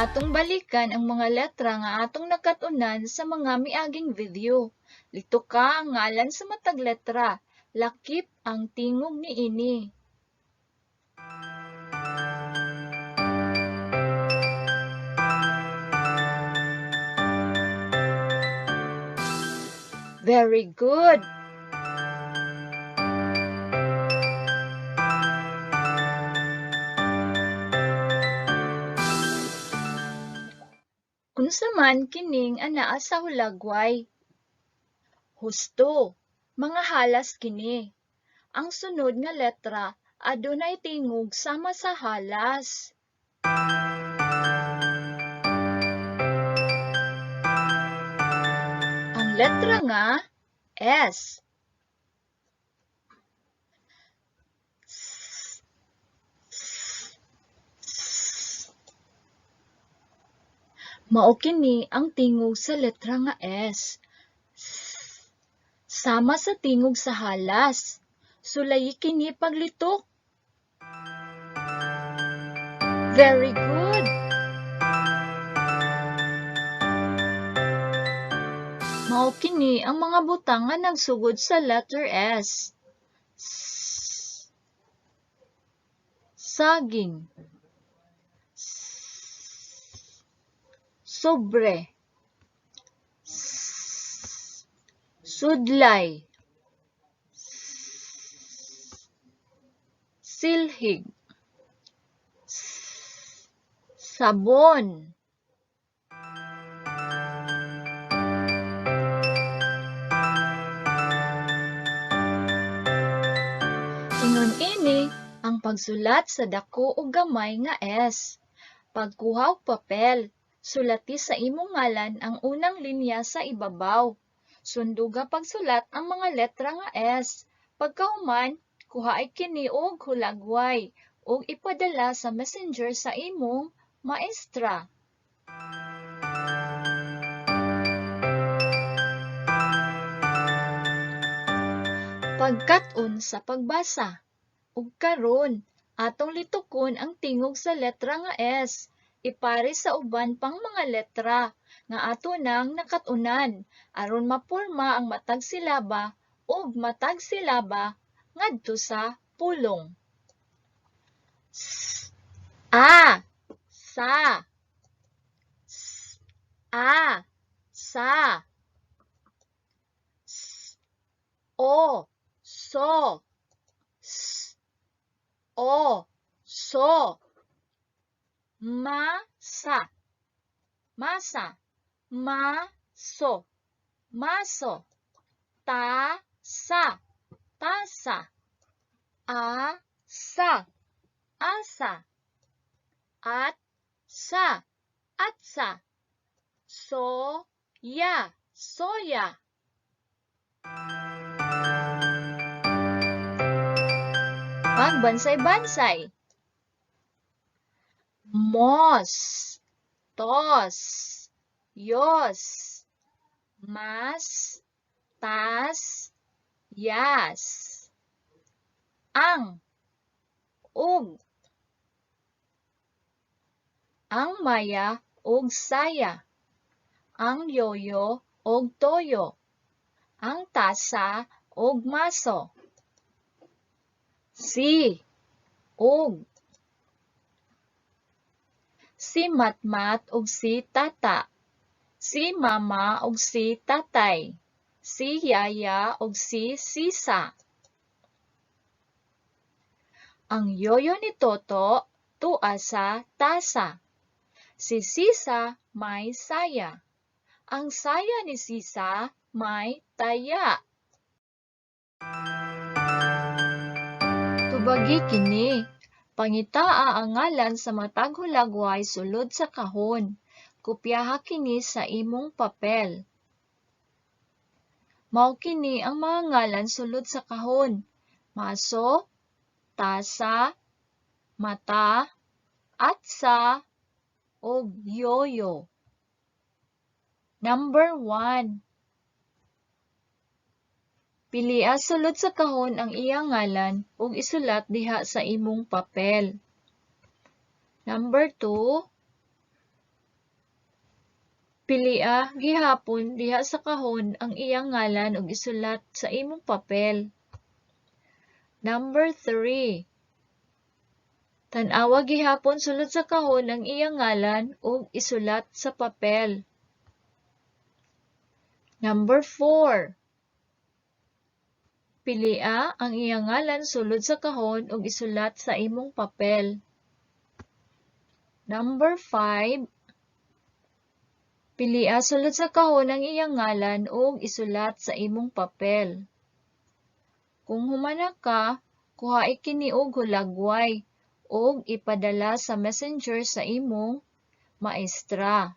Atong balikan ang mga letra nga atong nakat-unan sa mga miaging video. Lituka ang ngalan sa matag letra, lakip ang tingog niini. Very good! Unsa man kining anaa sa hulagway? Husto, mga halas kini. Ang sunod nga letra adunay tingog sama sa halas. Ang letra nga S. S, S, S. Mao kini ang tingog sa letra nga S. S. Sama sa tingog sa halas. Sulayi kini paglitok. Very good! Mao kini ang mga butang nga nagsugod sa letter S. S. Saging. S. Sobre. S. Sudlay. S. Silhig. S. Sabon. Ingon ini ang pagsulat sa dako ug gamay nga S. Pagkuha og papel, sulati sa imong ngalan ang unang linya sa ibabaw. Sunduga pagsulat ang mga letra nga S. Pagkahuman, kuhaay kini og hulagway ug ipadala sa Messenger sa imong maestra. Pagkat-on sa pagbasa. Ug karon, atong litukon ang tingog sa letra nga S. Ipares sa uban pang mga letra nga ato nang nakat-unan aron maporma ang matag silaba ug matag silaba ngadto sa pulong. S, A, sa. S, A, sa. S, O, so. S, O, so. Masa, masa, maso, maso. Ta, sa, tasa. A, sa, asa. At, sa, atsa. So, ya, soya. Pagbansay-bansay. Mos, tos, yos, mas, tas, yas. Ang, ug. Ang maya ug saya. Ang yoyo ug toyo. Ang tasa ug maso. Si, ug. Si Matmat ug si Tata. Si Mama ug si Tatay. Si Yaya ug si Sisa. Ang yoyo ni Toto tua sa tasa. Si Sisa may saya. Ang saya ni Sisa may taya. Tubagi kini. Pangitaa ang ngalan sa matag hulagway sulod sa kahon. Kopyaha kini sa imong papel. Mao kini ang mga ngalan sulod sa kahon: maso, tasa, mata, atsa, ug yoyo. Number 1. Pilia sulod sa kahon ang iyang ngalan ug isulat diha sa imong papel. Number 2. Pilia gihapon diha sa kahon ang iyang ngalan ug isulat sa imong papel. Number 3. Tan-awa gihapon sulod sa kahon ang iyang ngalan ug isulat sa papel. Number 4. Pilia ang iyang ngalan sulod sa kahon ug isulat sa imong papel. Number 5. Pilia sulod sa kahon ang iyang ngalan ug isulat sa imong papel. Kung human na ka, kuhae kini og hulagway ug ipadala sa Messenger sa imong maestra.